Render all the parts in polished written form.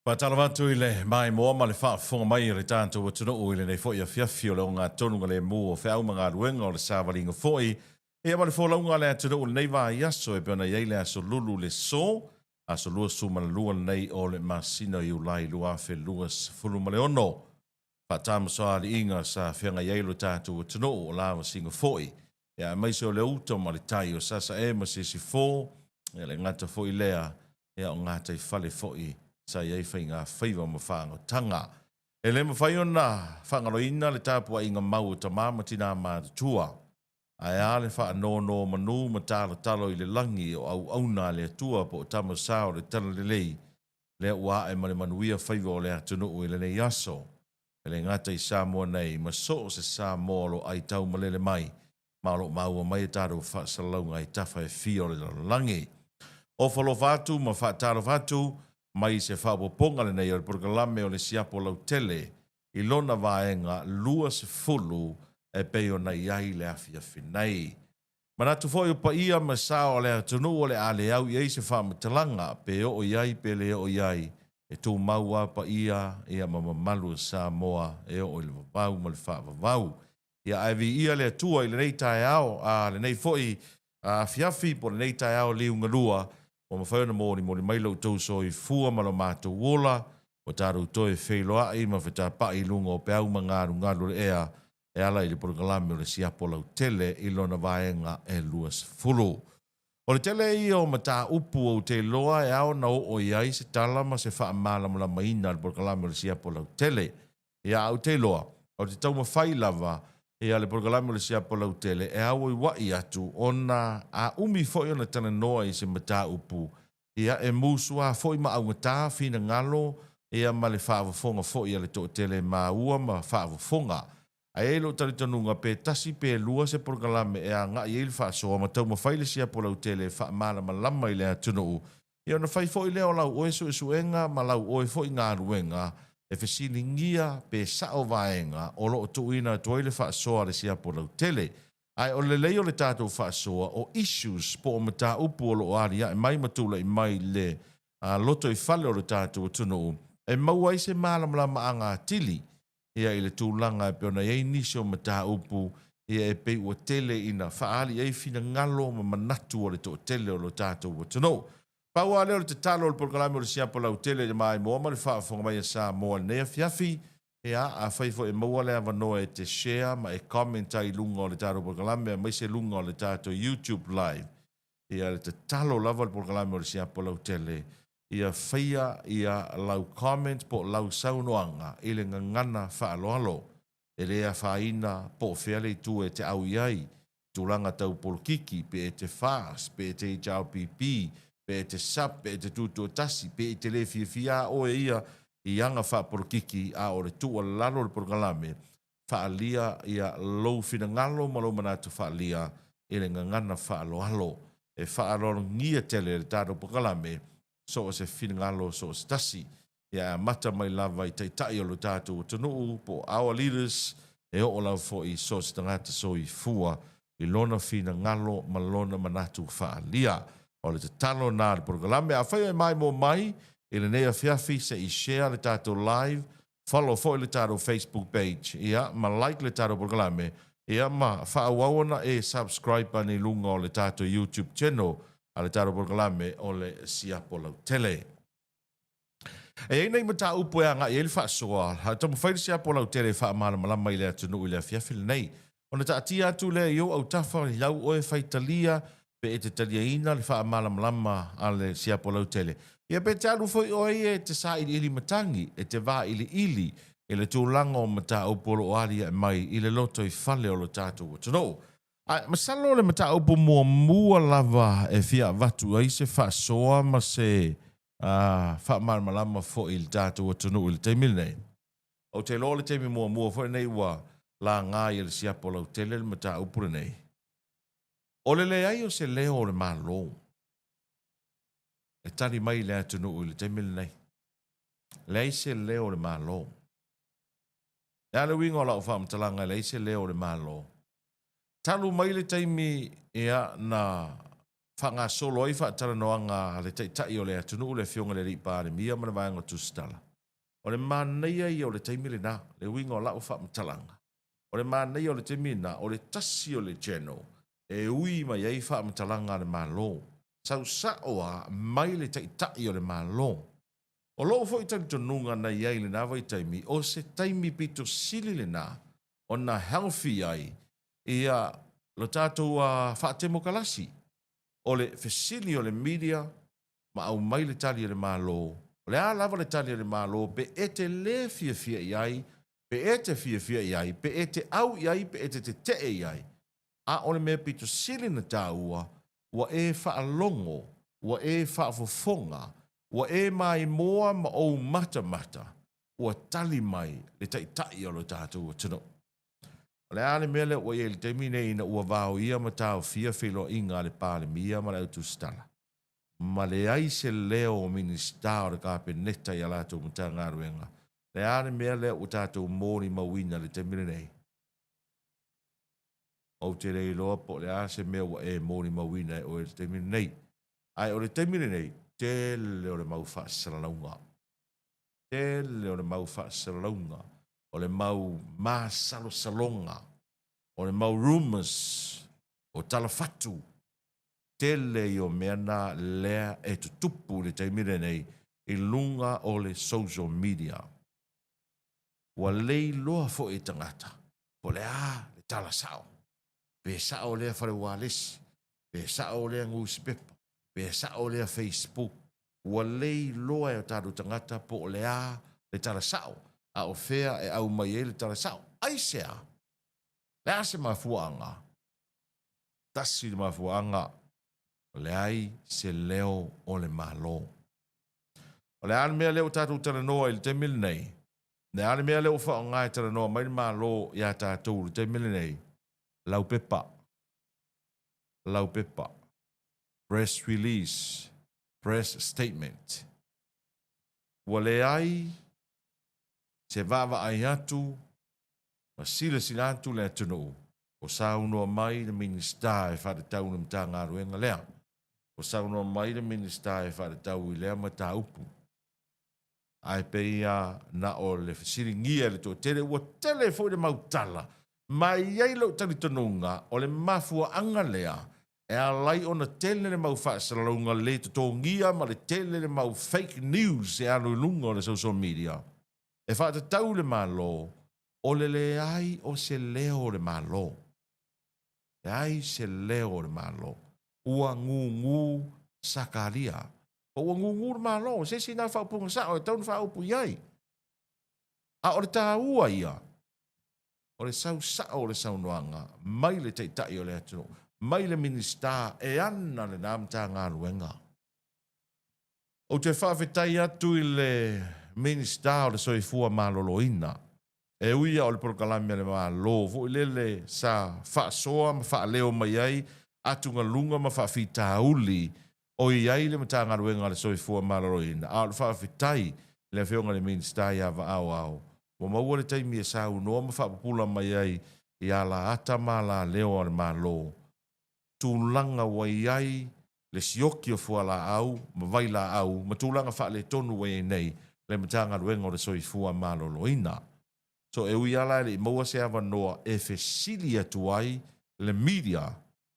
Faatalofa atu i le maimoa ma le faafofoga mai a le tatou atunuu i lenei foi afiafi o le ogatonugalemu o feau ma galuega o le savaliga foi ia ma le folauga a le atunuu i lenei vaiaso e pei ona i ai le aso Lulu le so, aso 22 lenei o le masina o Iulai 2026. Faatamasoaliiga sa feagai ai lo tatou atunuu o lavasiga foi ia aemaise o le uta ma le tai o Sasae ma Sisifo, ia le gata foi lea ia o gataifale foi sa i ai faigafaiva ma faagotaga. E le mafai ona faagaloina le tapuaiga mau a tama ma tina matutua, ae a le faanonomanu ma talotalo i le lagi o auauna a le Atua po o tama sa o le Talalelei, lea ua ae ma le manuia faiva o le atunuu i lenei aso. E le gata i Samoa nei, ma so o se Samoa o lo o aitau malele mai, ma o lo o maua mai a tatou faasalalauga i tafa e fia o le lalolagi. Ofo alofa atu ma faatalofa atu mai se faaopoopoga lenei o le polokalame o le Siapo Lautele i lona vaega 20 e pei ona i ai le afiafi nei. Manatu foi o paia ma sao o le atunuu o le a le au i ai se faamatalaga, pe oo i ai pe le oo i ai, e tumau lava paia ia ma mamalu o Samoa e oo i le vavau ma le faavavau. Ia ae viia le Atua i lenei taeao, a lenei foi afiafi po o lenei taeao liugalua, ua mafai ona molimoli mai lo outou soifua ma lo matou ola, ua tatou toe feiloai ma fetapai i luga o peau ma galugalu o le ea e ala i le polokalame o le siapo lautele i lona vaega e 20. O le tele ia o mataupu ou te iloa e ao ona oo i ai se tala ma se faamalamalamaina a le polokalame o le siapo lautele. Ia, ae ou te iloa, o te taumafai lava ia le polokalame o le siapo lautele e auauai atu ona a umi foi ona talanoa i se mataupu, ia e musuā foi ma augata finagalo ia ma le faafofoga foi a le toatele e maua ma faafofoga. Ae i ai lou talitonuga pe tasi pe lua se polokalame e agai ai le faasoa ma taumafai le siapo lautele e faamalamalama i le atunuu, ia ona fai foi lea o lau oe suesuega ma lau oe foi galuega e fesiligia pe sao vaega o lo o tuuina atu ai le faasoa a le siapo lautele. Ae o le lelei o le tatou faasoa, o issues po o mataupu o lo o aliae mai ma tulai mai le lotoifale o le tatou atunuu e maua ai se malamalamaaga atili ia i le tulaga e pei ona i ai nisi o mataupu ia e pei ua tele ina faaali ai finagalo ma manatu o le toatele o lo tatou atunuu. Pau lava lea o le tatalo o le polokalame o le siapo lautele i le maimoa ma le faafofoga mai a Samoa i lenei afiafi. Ia, afai foi e maua le avanoa e te share ma e comment ai i luga o le tatou polokalame aemaise luga o le tatou YouTube live, ia le tatalo lava o le polokalame o le siapo lautele, ia faia ia lau comment po o lau saunoaga i le gagana faaaloalo. E le afaina po o fea le itu e te au i ai, tulaga tau polokiki, pe e te FAS, pe e te HRPP, pe e te sap, pe e te Tutoatasi, pe e te le fiafia a oe ia i aga faapolokiki, a o le tuualalo o le polokalame, faaalia ia lou finagalo ma lou manatu faaalia i le gagana faaaloalo. E faaaloalogia tele e le tatou polokalame so o se finagalo so o se tasi. Ia e amata mai lava i taitai o lo tatou atunuu po o our leaders, e oo lava foi i so o se tagata soifua i lona finagalo ma lona manatu faaalia. O le tatalo lena a le polokalame. Afai o e maimoa mai i lenei afiafi, se i share le tatou live, follow foi le tatou Facebook page, ia, ma like le tatou polokalame, ia, ma faaauau ona e subscribe ane i luga o le tatou YouTube channel a le tatou polokalame o le Siapo Lautele. E i ai nai mataupu e agai ai le faasoa, a taumafai le siapo lautele e faamalamalama i le atunuu i le afiafi lenei. Ona taatia atu lea i ou autafa i lau oe faitalia pe e te taliaina le faamalamalama a le siapo lautele. Ia pe te alu foi oe e te sailiili matagi, e te vailiili i le tulaga o mataupu o lo o aliae mai i le lotoifale o lo tatou atunuu. Ae masalo o le mataupu muamua lava e fia avatu ai se faasoa ma se faamalamalama foi i le tatou atunuu i le taimi lenei. Ou te iloa o le taimi muamua foi lenei ua laga ai e le siapo lautele le mataupu lenei. O le leai o se leo o le Malo e tali mai i le atunuu i le taimi lenei. Leai se leo o le Malo. E a le uiga o lau faamatalaga e leai se leo o le Malo? Talu mai le taimi ia na faagasolo ai faatalanoaga a le Taitai o le atunuu le Afioga i le Alii Palemia ma le Vaega Tusitala. O le manaia ia o le taimi lena, le uiga o lau faamatalaga, o le manaia o le taimi lena, o le tasi o le channel e ui mai ai faamatalaga a le Malo, sau sao lava mai le Taitai o le Malo. O lou foi talitonuga na i ai i lena vaitaimi, o se taimi pito sili lena ona healthy ai ia lo tatou faatemokalasi. O le fesili o le media ma aumai le tali a le Malo, o le a lava le tali a le Malo pe e te le fiafia i ai, pe e te fiafia i ai, pe e te au i ai, pe e te tetee i ai, a o le mea pito sili ona taua, ua e faalogo, ua e faafofoga, ua e maimoa ma ou matamata, ua tali mai le Taitai o lo tatou atunuu. O le a le mea lea ua i ai i le taimi nei ina ua vaoia ma taofia feiloaiga a le Palemia ma le Au Tusitala, ma leai se leo o Minisita o le Kapeneta i a latou Matagaluega, le a le mea lea ua tatou molimauina i le taimi lenei? Ou te le iloa po o le a se mea ua e molimauina e oe i le taimi lenei. Ae o le taimi lenei, tele o le mau faasalalauga. Tele o le mau faasalalauga, o le mau masalosaloga, o le mau rumors, o talafatu, tele ia o mea na lea e tutupu i le taimi lenei i luga o le social media. Ua leiloa foi e tagata po o le a le tala sao, pe sao lea fale ualesi, pe sao lea nusipepa, pe sao lea Facebook. Ua leiloa e o tatou tagata po o le a le tala sao, a o fea e aumai ai le tala sao. Aisea? Le a se mafuaaga? Tasi le mafuaaga, leai se leo o le Malo. O le a le mea lea ua tatou talanoa i le taimi lenei? Le a le mea lea ua faaaoga e talanoa mai le Malo iā tatou i le taimi lenei? Laupepa. Laupepa. Press release. Press statement. Ua leai se vaavaai atu ma silasila atu le atunuu o saunoa mai le Minisita e faatatau i le Matagaluega lea. Ua saunoa mai le Minisita e faatatau i lea mataupu. Ae pei lava na o le fesiligia e le toatele, ua tele foi le mau tala, ma e i ai lou talitonuga o le mafuaaga lea e ala ai ona tele le mau faasalalauga le totogia ma le tele le mau fake news e alu i luga o le social media e faatatau i le Malo, o le leai o se leo o le Malo. Leai se leo o le Malo. Ua gugu Sakaria. Po ua gugu le Malo, o se isi na faaupuga sao e tatau ona faaupu i ai. A o le taua ia, o le sau sao o le saunoaga mai le Taitai o le atunuu, mai le Minisita e ana lena Matagaluega. Ou te faafetai atu i le Minisita o le Soifua Maloloina, e ui lava o le polokalame a le Malo foi lele sa faasoa ma faaleo mai ai atugaluga ma faafitauli o i ai le Matagaluega a le Soifua Maloloina, a o le faafetai i le Afioga i le Minisita ia Vaaoao, ua maua le taimi e saunoa ma faapupula mai ai i alaata ma alaleo a le Malo tulaga ua i ai le sioki o fualaau ma vailaau ma tulaga faaletonu ua i ai nei le Matagaluega o le Soifua Maloloina. So e ui lava la e le i maua se avanoa e fesili atu ai le media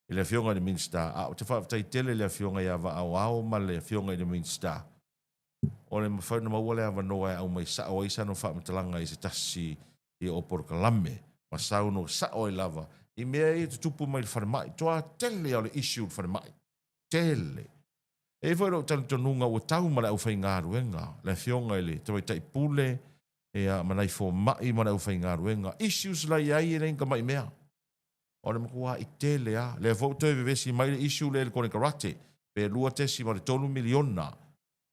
i le Afioga i le Minisita, a ou te faafetai tele i le Afioga ia Vaaoao ma le Afioga i le Minisita o le mafai ona maua le avanoa e aumai sao ai sana faamatalaga i se tasi ia o polokalame ma saunoa sao ai lava i mea ia e tutupu mai i le falemai. Toa tele o le issue i le falemai. Tele. E i ai foi lou talitonuga ua tau ma le aufaigaluega, le afioga i le Tamaitai Pule ia, ma nai fomai ma le aufaigaluega. Issues la i ai e le ni tamai mea. O le matua'i tele lava. Lea foi ua toe vevesi mai le issue lea i le konekarate, pe $2.3 miliona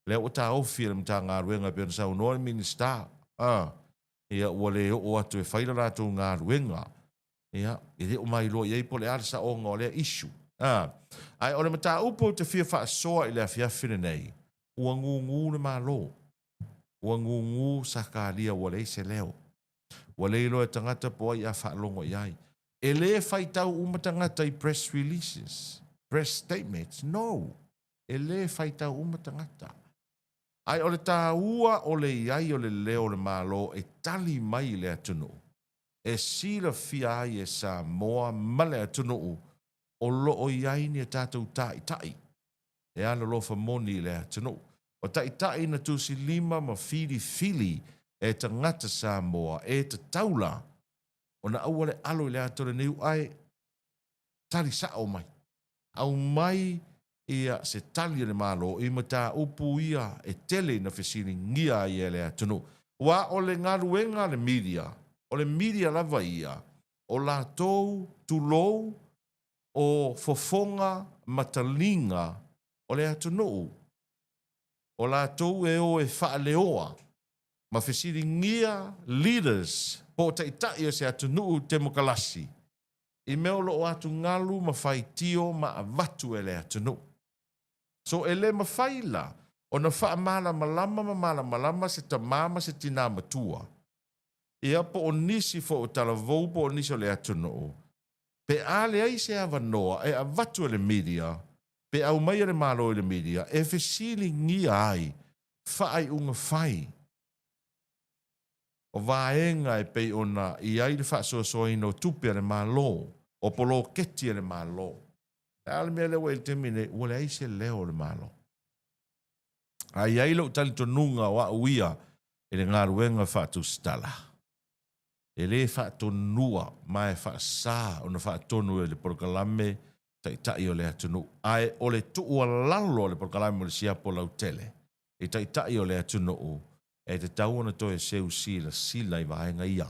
lea ua taofi e le Matagaluega e pei ona saunoa le Minisita, a, ia ua le oo atu e fai le latou galuega. Ia, e le o mailoa i ai po o le a le saoga o lea issue. A, ae o le mataupu ou te fia faasoa i le afiafi lenei, ua gugu le Malo. Ua gugu Sakalia ua leai se leo. Ua le iloa e tagata po o ai a faalogo i ai. E le faitau uma tagata i press releases. press statements. No! E lē faitau uma tagata. Ae o le taua o le i ai o le leo o le Malo e tali mai i le atunuu, e silafia ai e Samoa ma le atunuu o lo o i ai ni a tatou taitai e alolofa moni i le atunuu. O taitai na tusilima ma filifili e tagata Samoa e tatau la ona aua le alo i le ata o le niu ae tali sa'o mai. Aumai ia se tali a le Malo i mataupu ia e tele ina fesiligia ai e le atunuu. Aua o le galuega a le media, o le media lava ia, o latou tulou o fofoga ma taliga o le atunuu. O latou e o e faaleoa ma fesiligia leaders po o taitai o se atunuu temokalasi i mea o lo o atugalu ma faitio ma avatu e le atunuu. So e le mafai la ona faamalamalama ma malamalama se tama ma se tina matua, ia po o nisi foi o talavou po o nisi o le atunuu, pe a leai se avanoa e avatu e le media pe aumai e le Malo i le media e fesiligia ai faaiuga fai o vaega e pei ona i ai le faasoasoaina o tupe a le Malo, o poloketi a le Malo. O le a le mea lea ua i ai i le taimi lenei? Ua leai se leo o le Malo. Ae i ai lou talitonuga o au ia i le galuega faatusitala, e le faatonua ma e faasa ona faatonu e le polokalame Taitai o le atunuu, ae o le tuualalo a le polokalame o le siapo lautele i Taitai o le atunuu, e tatau ona toe seu silasila i vaega ia.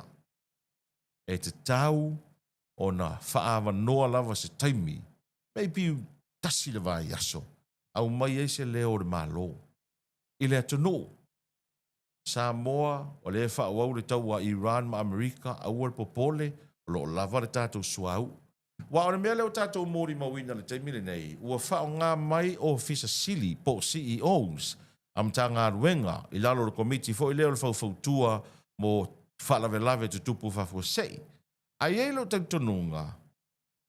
E tatau ona faaavanoa lava se taimi, maybe tasi le vaiaso, aumai ai se leo o le Malo i le atunuu. Samoa, o lea e faaauau le taua a Iran ma Amerika, aua le popole, o lo o lava le tatou suauu. Aua o le mea lea ua tatou molimauina i le taimi lenei, ua faaaoga mai Ofisa Sili po o CEOs a Matagaluega i lalo o le Komiti foi lea o le Faufautua mo Faalavelave Tutupu Faafuasei. Ae i ai lou talitonuga,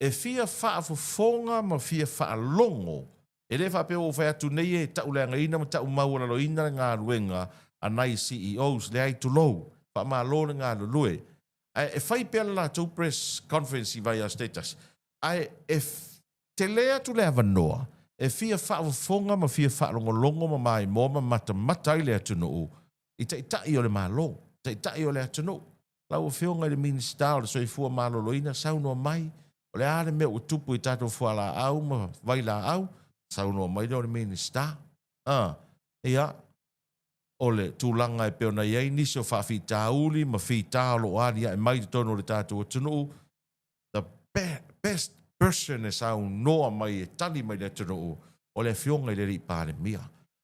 e fia faafofoga ma fia faalogo. E le faapea ua ou fai atu nei e tauleagaina ma taumaualaloina le galuega a nai CEOs, leai, tulou, faamalo le galulue. Ae e fai pea le latou press conference i vaiaso taitasi, ae e tele atu le avanoa e fia faafofoga ma fia faalogologo ma maimoa ma matamata ai le atunuu i Taitai o le Malo, Taitai o le atunuu. Lau Afioga i le Minisita o le Soifua Maloloina, saunoa mai, o le a le mea ua tupu i tatou fualaau ma vailaau? Saunoa mai lea o le Minisita. A, ia, o le tulaga e pei ona i ai nisi o faafitauli ma fita o lo o aliae mai i totonu o le tatou atunuu, the best person e saunoa mai e tali mai i le atunuu, o le Afioga i le Alii Palemia.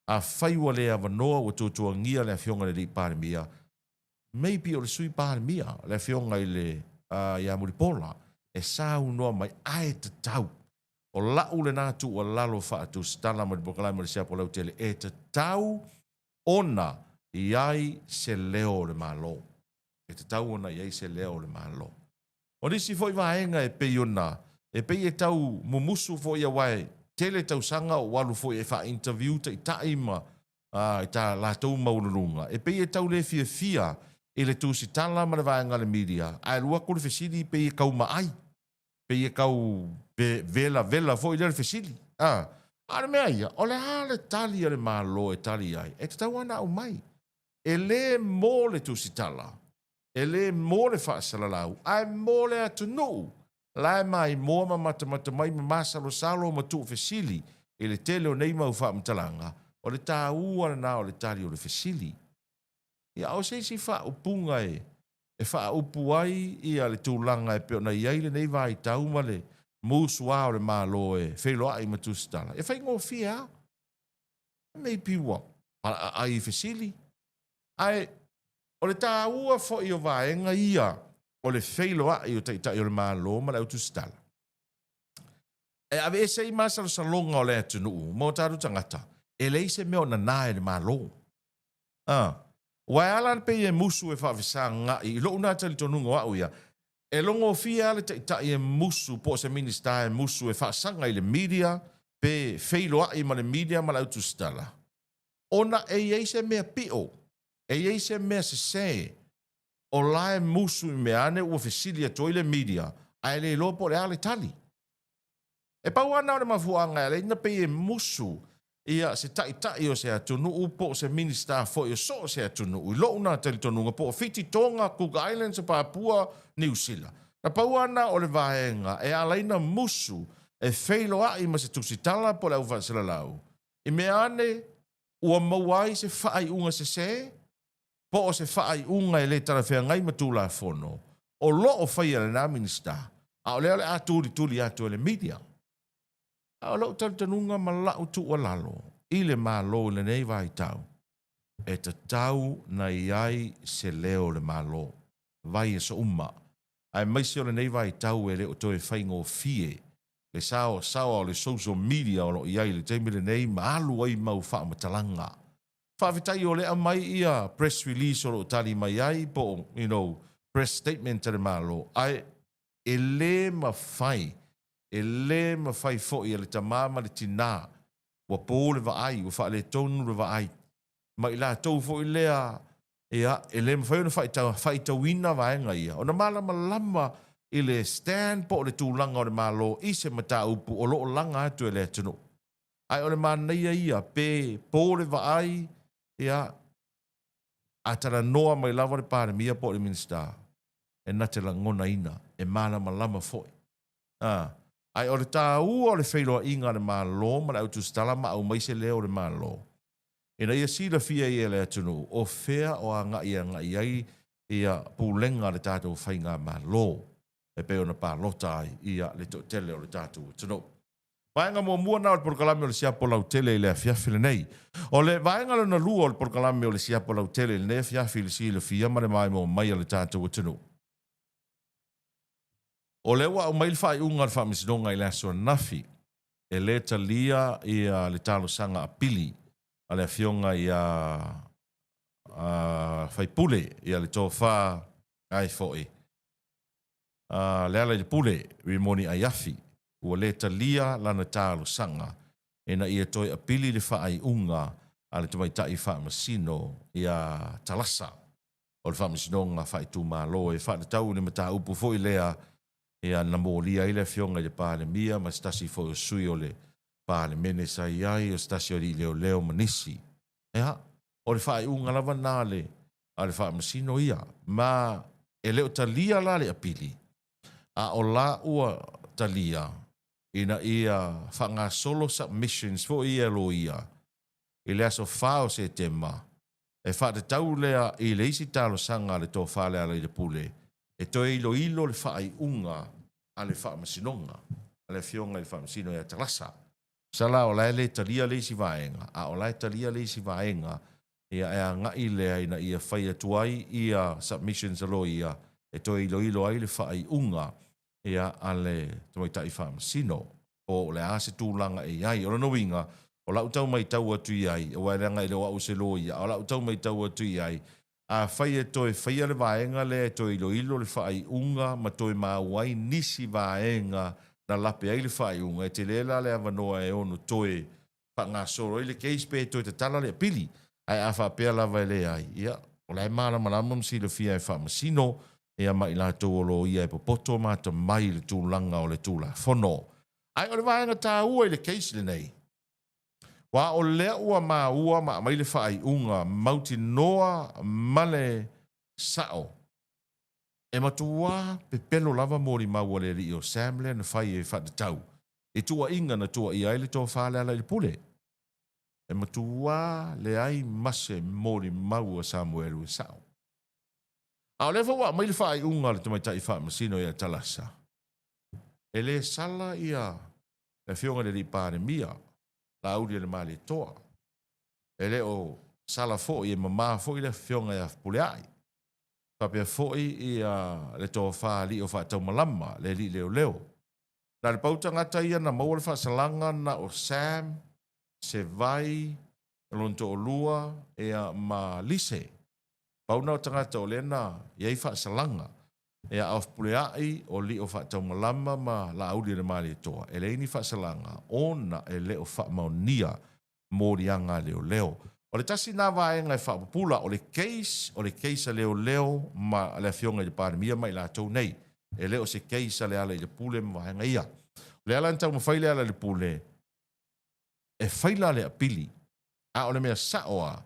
Afai ua le avanoa ua tuatuagia le Afioga i le Alii Palemia, maybe o le Sui Palemia, le Afioga i le ia Mulipola, e saunoa mai, ae tatau. O la'u lena tuualalo faatusitala mai le polokalame o le Siapo Lautele, e tatau ona i ai se leo o le Malo. E tatau ona i ai se leo o le Malo. O nisi foi vaega e pei ona, e pei e tau mumusu foi aua e tele tausaga o ou alu foi e faa-interview taitai ma i tā latou maualuluga, e pei e tau le fiafia i le tusitala ma le vaega a le media, ae alu atu le fesili pei e tau maai, pei e tau velavela foi lea le fesili. A o le mea ia, o le a le tali a le Malo e tali ai? E tatau lava ona aumai. E le mo le tusitala, e le mo le faasalalau, ae mo le atunuu la e maimoa ma matamata mai ma masalosalo ma tuufesili i le tele o nei mau faamatalaga, o le taua lena o le tali o le fesili. Ia, o se isi faaupuga e faaupu ai ia le tulaga e pei ona i ai lenei vaitau ma le musuā o le Malo e feiloai ma tusitala, e faigofie lava. Maybe ua palaai i fesili, ae o le taua foi o vaega ia o le feiloai o Taitai o le Malo ma le au tusitala, e aveese ai masalosaloga o le atunuu ma o tatou tagata, e leai se mea o nana e le Malo. A, ua e ala pei e musu e faafesagai i lou na talitonuga o au ia. E logofie lava le taitai e musu po o se Minisita e musu e faasaga i le media pe feiloai ma le media ma le autusitala, ona e i ai se mea pio, e i ai se mea sese o la e musu i mea ane ua fesili atu ai le media ae le iloa po o le a le tali. E pau lava lena o le mafuaaga e ala ai ona pei e musu ia se taitai o se atunuu po o se Minisita foi o so o se atunuu i lou na talitonuga po o Fiti, Tonga, Cook Islands, Papua, Niu Sila. Na pau lava lena o le vaega e ala ai ona musu e feiloai ma se tusitala po o le aufaasalalau i mea ane ua maua ai se faaiuga sese po o se faaiuga e le talafeagai ma Tulafono o lo o faia e lena Minisita, a o lea o le a tulituli atu e le media. A o lou talitonuga ma lau tuualalo i le Malo i lenei vaitau, e tatau na i ai se leo o le Malo vaiaso uma, aemaise o lenei vaitau e le o toe faigofie le saoasaoa o le social media o lo o i ai i le taimi lenei ma alu ai mau faamatalaga. Faafetai o lea aumai ia press release o lo o tali mai ai po o you know press statement a le Malo ae e le mafai, e le mafai foi e le tama ma le tina ua po le vaai, ua faaletonu le vaai ma i latou foi lea ia e le mafai ona faaitauina vaega ia ona malamalama i le stand po o le tulaga o le Malo i se mataupu o lo o laga atu e le atunuu. Ae o le manaia ia, pe po le vaai, ia, a talanoa mai lava le Palemia po o le Minisita, e na te lagonaina, e malamalama foi. A, ae o le taua o le feiloaiga a le Malo ma le au tusitala ma aumai se leo o le Malo, ina ia silafia ai e le atunuu o fea o agai e agai ai ia pulega a le tatou Faigamalo e pei ona palota ai ia le toatele o le tatou atunuu. Vaega muamua lena o le polokalame o le Siapo Lautele i le afiafi lenei. O le vaega lona lua o le polokalame o le Siapo Lautele i lenei afiafi i le silafia ma le maimoa mai a le tatou atunuu. O lea ua aumai le faaiuga a le Faamasinoga i le aso ananafi e le talia ia le talosaga apili a le Afioga ia Faipule ia le Tofa ai foi a Lealailepule Rimoni Aiafi, ua le talia lana talosaga ina ia toe apili le faaiuga a le tamaitai faamasino ia Talasa o le Faamasinoga Faaitumalo e faatatau i le mataupu foi lea ia na molia ai le Afioga i le Palemia ma se tasi foi o sui o le Palemene sa i ai, o se tasi o alii leoleo ma nisi. Ia, o le faaiuga lava lena a le a le Faamasino ia, ma e le o talia la le apili, a o la ua talia ina ia faagasolo submissions foi ia a loia i le aso 4 o Setema e faatatau lea i le isi talosaga a le Tofa Lealailepule e toe iloilo le faaiuga a le Faamasinoga, a le Afioga i le Faamasino ia Talasa. Sala o la e le talia le isi vaega, a o la e talia le isi vaega, ia e agai lea ina ia fai atu ai ia submissions a loia e toe iloilo ai le faaiuga ia a le tamaitai faamasino po o le a se tulaga e i ai. O lona uiga, o lau tau maitau atu i ai, aua e leaga e le o au o se loia, a o lau tau maitau atu i ai, Afai e toe faia le vaega lea e toe iloilo le faaiuga ma toe maua ai nisi vaega na lape ai le faaiuga, e tele la le avanoa e ono toe faagasolo ai le case pe toe tatala le apili. Ae a faapea lava e leai, ia, o la e malamalama ma silafia e Faamasino ia ma i latou o loia e popoto ma atamai i le tulaga o le Tulafono. Ae o le vaega taua i le case lenei, Aua o lea ua maua ma aumai le faaiuga mautinoa ma le sao, e matuā pepelo lava molimau a le alii o Sam lea na fai e faatatau i tuuaiga na tuuaia ai le tofa Lealailepule. E matuā leai ma se molimau a Samuelu e sao. A o lea foi ua aumai le faaiuga a le tamaitai faamasino ia Talasa, e le sala ia le Afioga i le alii Palemia, Laaulialemalietoa. E le o sala foi, e mama foi le Afioga ia Fepuleai. Faapea foi ia le tofa alii o Faataumalama, le alii leoleo. Na o le pau tagata ia na maua le faasalaga na o Sam, Sevai, lona toalua ia ma Lise. Pau na o tagata o lea na i ai faasalaga. Ia Fepuleai o lio faataumalama ma Laauli o le Malietoa, e leai ni faasalaga ona e le o faamaonia moliaga a leoleo. O le tasi lena vaega e faapupula, o le case, o le case a leoleo ma le Afioga i le Palemia ma i latou nei. E le o se case a Lealailepule ma vaega ia. O lea la na taumafai Lealailepule e faila le apili, a o le mea sao lava,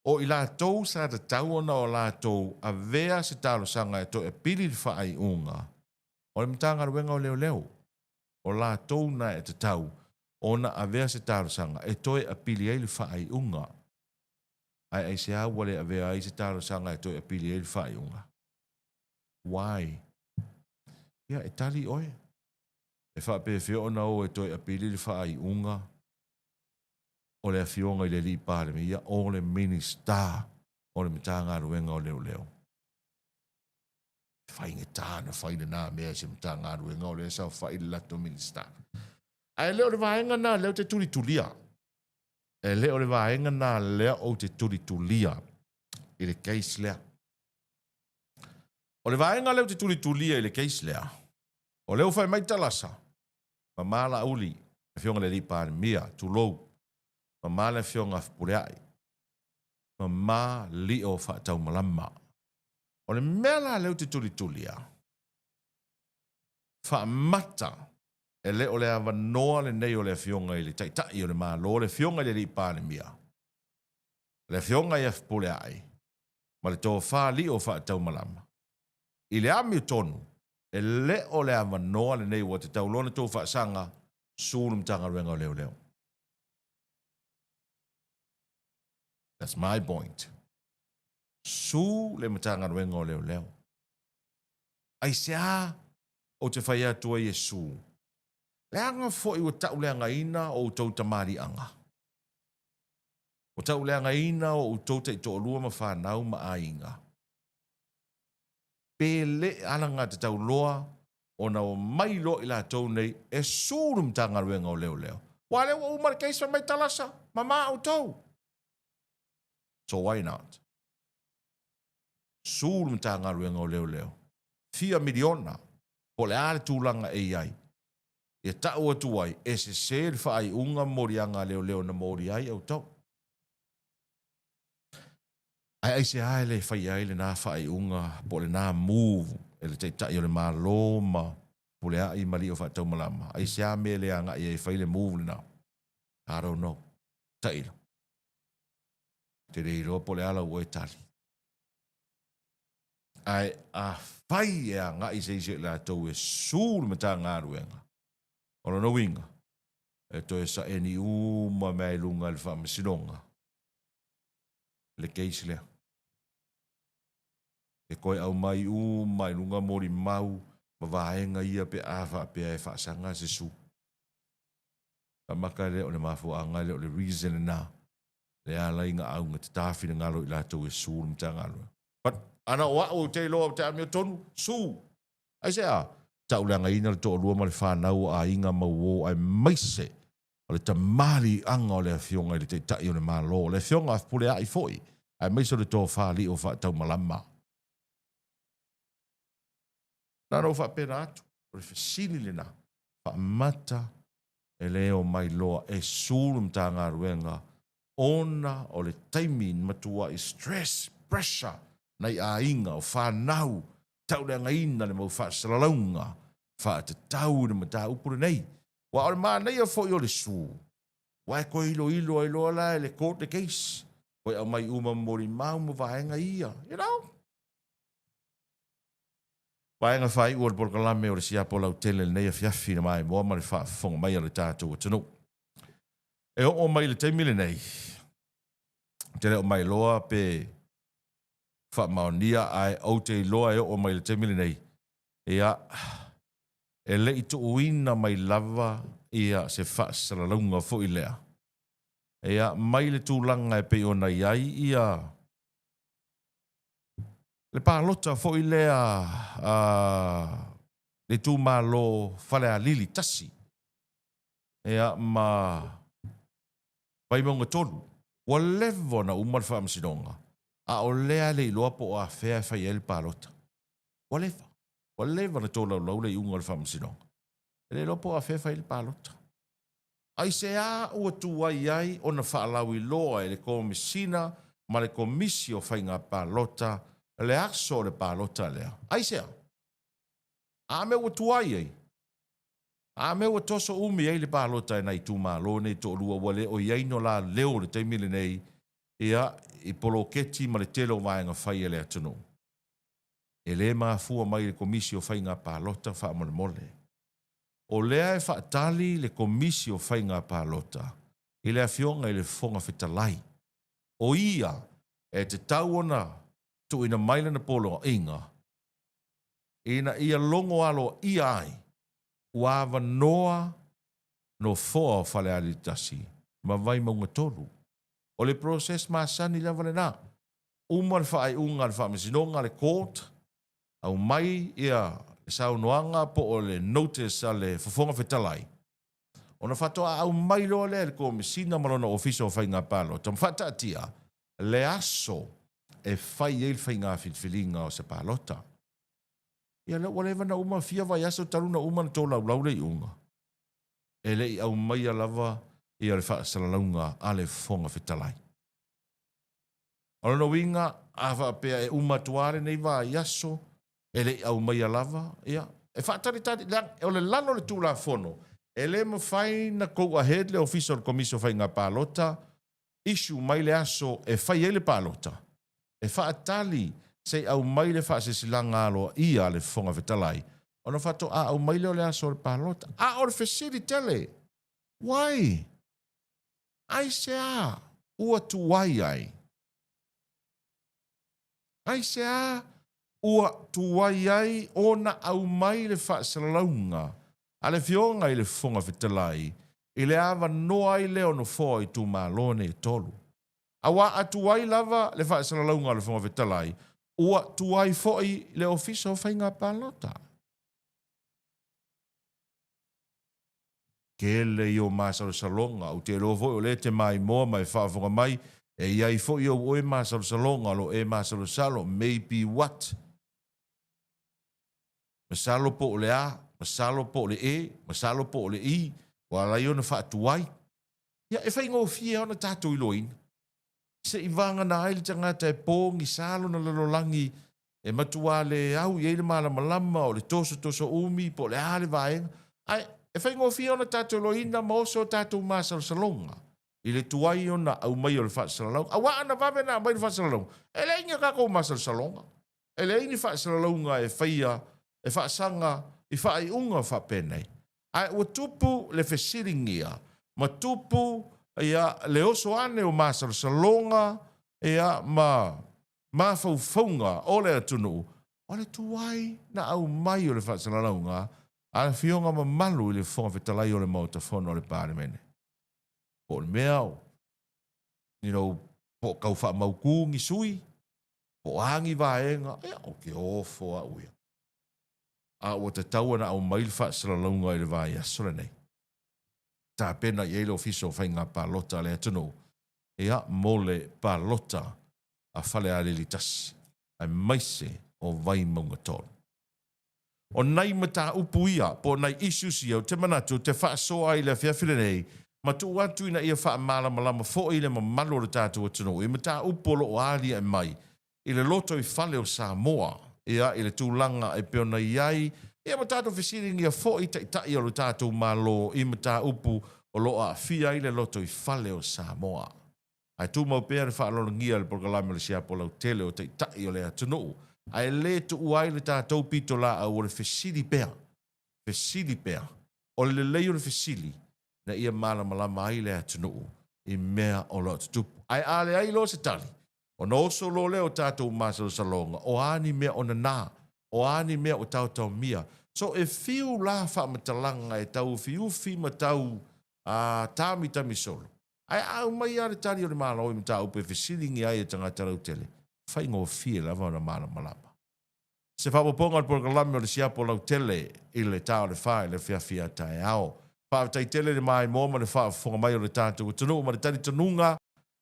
o i latou sa tatau ona o latou avea se talosaga e toe apili le faaiuga, o le Matagaluega o Leoleo. O latou na e tatau ona avea se talosaga e toe apili ai le faaiuga. Ae aisea ua le avea ai se talosaga e toe apili ai le faaiuga? Why? Ia, e tali oe. E faapefea ona o e toe apili le faaiuga o le Afioga i le Alii Palemia o le Minisita o le Matagaluega o Leoleo? E faigata ona fai lena mea e se Matagaluega o lea e saofai le latou Minisita. Ae le o le vaega lena lea ou te tulitulia. E le o le vaega lena lea ou te tulitulia i le case lea. O le vaega lea ou te tulitulia i le case lea, o lea ua fai mai Talasa, mama Laauli, le Afioga i le Alii Palemia, tulou, mama le Afioga a Fepuleai, mama Lio Faataumalama. O le mea la lea ou te tulitulia, faamata e le o le avanoa lenei o le Afioga i le Taitai o le Malo, le Afioga i le Alii Palemia, le Afioga ia Fepuleai ma le Tofa Lio Faataumalama, i le amiotonu, e le o le avanoa lenei ua tatau loa ona tou faasaga su le Matagaluega o Leoleo. That's my point. Su le Matagaluega o Leoleo. Aisea ou te fai atu ai e su? Leaga foi ua tauleagaina o outou tamaliiaga. Ua tauleagaina o outou taitoalua ma fanau ma aiga. Pe le alagatatau loa ona omai loa i latou nei e su le Matagaluega o Leoleo. Aua o lea ua uma le case fai mai Talasa, mama outou. So why not? Su le Matagaluega o Leoleo. Fia miliona, po o le a le tulaga e i ai, ia tau atu ai e sese le faaiuga moliaga a leoleo na molia ai outou. Ae aisea e le faia ai lena faaiuga po o lena move e le Taitai o le Malo ma Fepuleai ma alii o Faataumalama? Aisea mea e le agai ai e fai le move lena? I don't know. Tailo. Ou te le iloa po o le a lau oe tali. Ae afai e agai se isi o i latou e su le Matagaluega, o lona uiga, e toe saeni uma mea i luga i le Faamasinoga le case lea. E toe aumai uma i luga molimau ma vaega ia pe a faapea e faasaga se su. Amata lea o le mafuaaga lea o le reason lena lea ala ai na augatata finagalo i latou e su le Matagaluega. But ana o au ou te iloa ou te amiotonu, su! Aisea? Tauleagaina le toalua ma le fanau o aiga ma uo aemaise o le tamaliiaga o le Afioga i le Taitai o le Malo, o le Afioga a Fepuleai foi, aemaise o le tofa alii o Faataumalama. Na ona ou faapena atu, o le fesili lena, faamata e le omai loa e su le Matagaluega ona o le taimi na matuai stress, pressure nai aiga, o fanau, tauleagaina le mau faasalalauga faatatau i le mataupu lenei. Aua o le manaia foi o le su, aua e toe iloilo ai loa la e le court le case, toe aumai uma molimau ma vaega ia, you know. Vaega faaiu o le polokalame o le siapo lautele i lenei afiafi i le maimoa ma le faafofoga mai a le tatou atunuu. E oo mai i le taimi lenei, ou te le o mailoa pe faamaonia ae ou te iloa e oo mai i le taimi lenei, ia, e le i tuuina mai lava ia se faasalalauga foi lea, ia, mai le tulaga e pei ona i ai ia le palota foi lea a le itumalo Falealili 1, ia, ma Vaimauga 3, ua leva ona uma le faamasinoga, a o lea e le iloa po o afea e fai ai le palota. Ua leva. Ua leva ona tolaulau le iuga o le Faamasinoga. E le iloa po o afea e fai ai le palota. Aisea ua tuai ai ona faalauiloa e le Komesina ma le Komisi o Faiga Palota le aso o le palota lea? Aisea? A mea ua tuai ai? A mea ua toso umi ai le palota e nai itumalo nei e toalua ua le o i ai no la leo i le taimi lenei ia i poloketi ma le tele o vaega fai a le atunuu? E le mafua mai i le Komisi o Faiga Palota faamolemole. O lea e faatali le Komisi o Faiga Palota i le Afioga i le Fofoga Fetalai. O ia e tatau ona tuuina mai lana poloaiga ina ia logo aloaia ai ua avanoa nofoa o Falealili 1 ma Vaimauga 3. O le process masani lava lena. Uma le faaiuga a le Faamasinoga a le Court, aumai ia le saunoaga po o le notice a le Fofoga Fetalai, ona faatoa aumai loa lea e le Komesina ma lona Ofisa o Faiga Palota ma faataatia le aso e fai ai le faiga filifiliga o se palota. Ia lea ua leva ona uma fia vaiaso talu ona uma ona tolaulau le iuga, e le i aumaia lava ia le faasalalauga a le Fofoga Fetalai. O lona uiga, a faapea e uma atu lava lenei vaiaso e le i aumaia lava, ia, e faatalitali, leaga o le lalo o le Tulafono, e le mafai ona go ahead le Ofisa o le Komisi o Faiga Palota, issue mai le aso e fai ai le palota, e faatali se i aumai le faasilasilaga aloaia a le Fofoga Fetalai, ona faatoa aumai lea o le aso o le palota. A o le fesili tele, why? Aisea ua tuai ai? Aisea ua tuai ai ona aumai le faasalalauga a le Afioga i le Fofoga Fetalai i le avanoa ai lea o nofoa o itumalo nei e tolu? Aua a tuai lava le faasalalauga a le Fofoga Fetalai, ua tuai foi le Ofisa o Faiga Palota. Tele i o masalosaloga, ou te iloa foi o lea e te maimoa ma e faafofoga mai, e i ai foi ou oe masalosaloga o lo o e masalosalo, maybe what? Masalo po o le A, masalo po o le E, masalo po o le I, ua ala ai ona faatuai. Ia, e faigofie lava ona tatou iloaina. Se i vagana ai le tagata e pogisa lona lalolagi e matua le au i ai le malamalama o le tosotoso umi po o le a le vaega, ae e faigofie ona tatou iloaina ma oso o tatou masalosaloga i le tuai ona aumai o le faasalalauga. Aua ana vave ona aumai le faasalalauga, e leai ni a tatou masalosaloga, e leai ni faasalalauga e faia e faasaga i faaiuga faapenei. Ae ua tupu le fesiligia ma tupu ia le oso ane o masalosaloga ia ma mafaufauga o le atunuu, o le tuai na aumai o le faasalalauga a le Afioga mamalu i le Fofoga Fetalai o le Maota Fono o le Palemene. Po o le mea o, you know, po o tau faamautu ni sui, po o a ni vaega, ia, ou te ofo au ia. A ua tatau ona aumai le faasalalauga i le vaiaso lenei. Tapena i ai le Ofisa o Faiga Palota a le atunuu, ia, mo le palota a Falealili 1, aemaise o Vaimauga 3. O nai mataupu ia, po o nai issues ia, ou te manatu ou te faasoa ai i le afiafi lenei, ma tuu atu ina ia faamalamalama foi le mamalu o le tatou atunuu i mataupu o lo o aliae mai i le lotoifale o Samoa, ia, i le tulaga e pei ona i ai, ia ma tatou fesiligia foi Taitai o le tatou Malo i mataupu o lo o aafia ai le lotoifale o Samoa. Ae tumau pea le faaaloalogia i le polokalame o le siapo lautele o Taitai o le atunuu, ae le tuua ai le tatou pitolaau o le fesili pea, fesili pea. O le lelei o le fesili ina ia malamalama ai le atunuu i mea o lo o tutupu. Ae a leai loa se tali, ona oso loa lea o tatou masalosaloga, o a ni mea o nana, o a ni mea o taotaomia. So e fiu la faamatalaga e tauufiufi ma tau tamitami solo, ae a aumai lava le tali o le Malo i mataupu e fesiligia ai e tagata lautele, faigofie lava ona malamalama. Se faaopoopoga o le polokalame o le siapo lautele i le ta o le fa i le afiafi a taeao. Faafetai tele i le maimoa ma le faafofoga mai o le tatou atunuu ma le talitonuga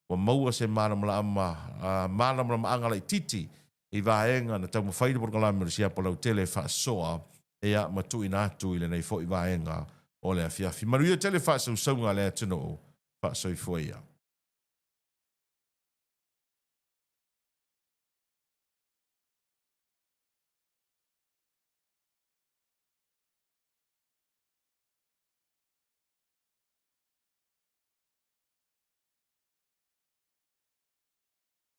ua maua se malamalamaga laitiiti. i vaega na taumafai le polokalame o le Siapo Lautele e faasoa ia ma tuuina atu i lenei foi vaega o le afiafi. Manuia tele faasausauga a le atunuu. Faasoifua ia.